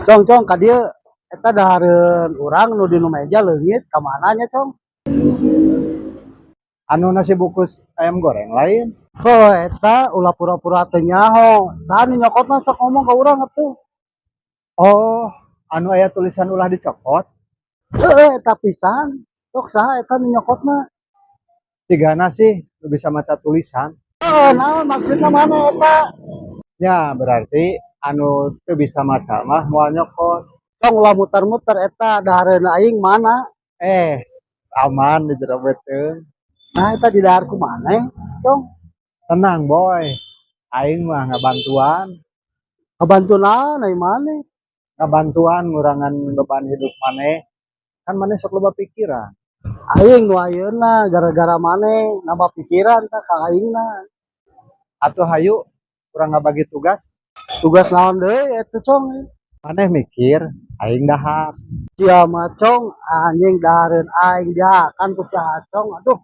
Cong, Cong, ka dieu. Eta dahareun urang nu dinu meja leungit, ka mana nya, Cong? Anu nasi bungkus ayam goreng lain? Oh, eta, ulah pura-pura teu nyaho. Saha nu nyokotna, sok ngomong ka urang atuh. Oh, anu aya tulisan "Ulah dicokot"? Heeh, eta pisan. Sok, saha eta nu nyokotna? Cigana sih nu bisa maca tulisan. Oh, naon maksudna mana eta? Ya, berarti anu teu bisa maca mah moal nyokot. Cong, ulah muter-muter, eta dahareun aing mana? Eh, aman di jero beuteung. Nah, eta di dahar ku maneh, Cong? Tenang, Boy. Aing mah ngabantuan. Ngabantu naon ai maneh? Ngabantuan ngurangan beban hidup maneh. Kan maneh sok loba pikiran. Aing nu ayeuna gara-gara maneh nambah pikiran tah ka aingna. Atuh hayu, urang ngabagi tugas. Tugas naon deui eta, Cong? Maneh mikir, aing dahar. Sia mah, Cong, anjing, dahareun aing dihakan ku si Acong. Aduh.